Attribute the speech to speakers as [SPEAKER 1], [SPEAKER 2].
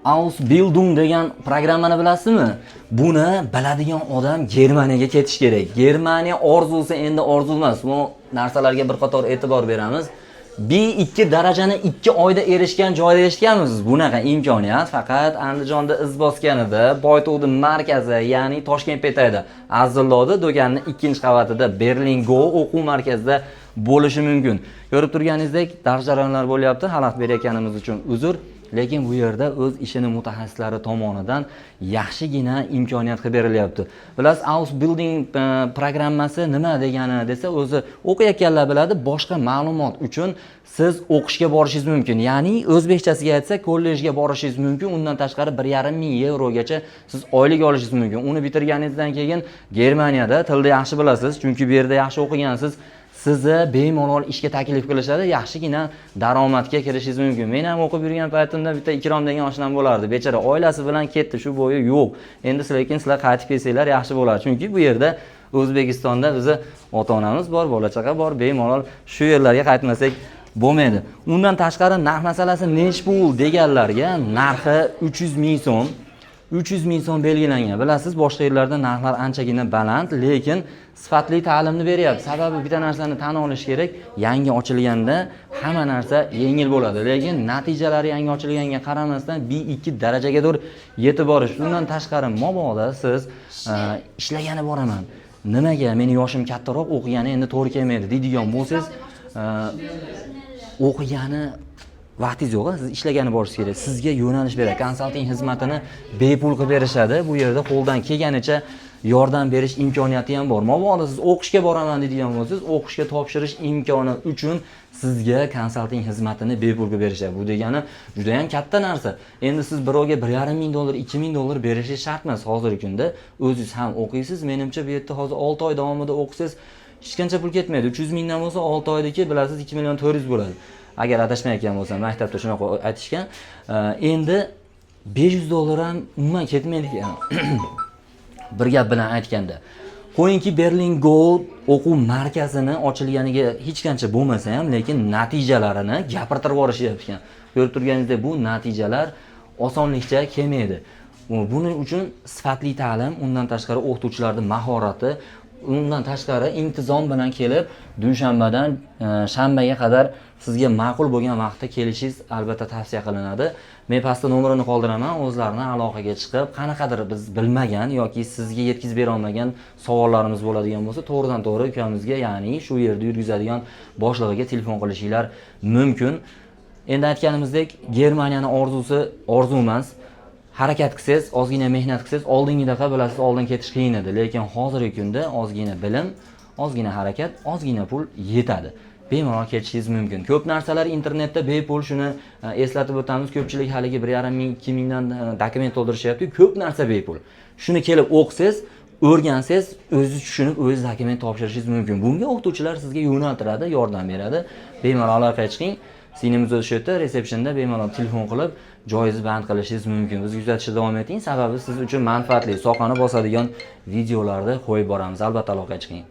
[SPEAKER 1] Ausbildung degan programmani bilasizmi? Buni biladigan odam Germaniyaga ketish kerak. Germaniya orzusi endi orzu emas. Bu narsalarga bir qator e'tibor beramiz. B2 darajani 2 oyda erishgan joyda eshitganmisiz? Bunaqa imkoniyat faqat Andijonda iz bosganida, poytaxtning markazi, ya'ni Toshkent Petayda, Azilloda do'konning 2-qavatida Berlin Go o'quv markazida bo'lishi mumkin. Ko'rib turganingizdek, dars jarayonlar bo'lyapti. Xalaqit berayotganimiz uchun uzr. Lekin bu yerda o'z ishini mutaxassislari tomonidan yaxshigina imkoniyat qilib berilyapti. Bilasiz, Ausbildung programmasi nima degani desa, o'zi o'qiyotganlar biladi, boshqa ma'lumot uchun siz o'qishga borishingiz mumkin. Ya'ni o'zbekchasiga aytsak, kollejga borishingiz mumkin. Undan tashqari 1,5 ming yevrogacha siz oylik olishingiz mumkin. Uni bitirganingizdan keyin Germaniyada tilni yaxshi bilasiz, chunki bu yerda yaxshi o'qigansiz. Sizni bemalol ishga taklif qilishadi, yaxshigina daromadga kirishingiz mumkin. Men ham o'qib yurgan paytimda bitta Ikrom degan oshnam bo'lardi. Bechora oilasi bilan ketdi, shu bo'yi yo'q. Endi lekin sizlar qaytib kelsanglar yaxshi bo'ladi. Chunki bu yerda, O'zbekistonda bizni ota-onamiz bor, bola chaqa bor, bemalol shu yerlarga qaytmasak bo'lmaydi. Undan tashqari, narx masalasi nech pul deganlarga, narxi 300 ming so'm. 300 ming so'm belgilangan. Bilasiz, boshqa yerlarda narxlar anchagina baland, lekin sifatli ta'limni beryapti. Sababi bitta narsani tan olish kerak, yangi ochilganda hamma narsa yengil bo'ladi, lekin natijalari yangi ochilganga qaramasdan B2 darajagadir yetib borish. Undan tashqari, mabodo siz ishlagani boraman, nimaga meni yoshim kattaroq, o'qigani endi to'g'ri kelmaydi deydigan bo'lsangiz, o'qigani vaqtingiz yo'q, siz ishlagani borishingiz kerak. Sizga yo'nalish beradi, konsalting xizmatini bepul qilib berishadi. Bu yerda qo'ldan kelganicha yordam berish imkoniyati ham bor. Mabodo siz o'qishga boraman deydigan bo'lsangiz, o'qishga topshirish imkoni uchun sizga konsalting xizmatini bepul qilib berishadi. Bu degani juda ham katta narsa. Endi siz birovga 1,5 ming dollar, 2000 dollar berishingiz shart emas. Hozirgi kunda o'zingiz ham o'qiysiz. Menimcha, bu yerda hozir 6 oy davomida o'qisangiz, hech qancha pul ketmaydi. 300 mingdan bo'lsa, 6 oydagi, bilasiz, 2 million 400 bo'ladi, agar adashmayotgan bo'lsam. Maktabda shunaqa aytishgan. Endi 500 dollar ham umuman ketmaydi ekan, bir gap bilan aytganda. Qo'yingki, Berlin Go o'quv markazini ochilganiga hech qancha bo'lmasa ham, lekin natijalarini gapirtirib yuborishyapti ekan. Ko'rib turganingizdek, bu natijalar osonlikcha kelmaydi. Buning uchun sifatli ta'lim, undan tashqari o'qituvchilarning mahorati, undan tashqari intizom bilan kelib, dushanbadan shanbaga qadar sizga ma'qul bo'lgan vaqtda kelishingiz albatta tavsiya qilinadi. Men pastda nomerini qoldiraman, o'zlarini aloqaga chiqib, qanaqadir biz bilmagan yoki sizga yetkazib bera olmagan savollarimiz bo'ladigan bo'lsa, to'g'ridan to'g'ri ukamizga, ya'ni shu yerda yurgizadigan boshlig'iga telefon qilishinglar mumkin. Endi aytganimizdek, Germaniyani orzusi orzu emas. Harakat qilsangiz, ozgina mehnat qilsangiz, oldingidaqa, bilasiz, oldin ketish qiyin edi, lekin hozirgi kunda ozgina bilim, ozgina harakat, ozgina pul yetadi, bemalol ketishingiz mumkin. Ko'p narsalar internetda bepul, shuni eslatib o'tamiz. Ko'pchilik haligi 1,5 ming, 2000dan dokument to'ldirishyapti. Ko'p narsa bepul. Shuni kelib o'qisangiz, o'rgansangiz, o'zingiz tushunib, o'zingiz dokument topshirishingiz mumkin. Bunga o'qituvchilar sizga yo'naltiradi, yordam beradi. Bemalol aloqaga chiqing. Singlimiz o'zi shu yerda, resepsiyonda, bemalol telefon qilib, joyingizni band qilishingiz mumkin. Bizni kuzatishda davom eting, sababi siz uchun manfaatli, sohani bosadigan videolarni qo'yib boramiz. Albatta aloqaga chiqing.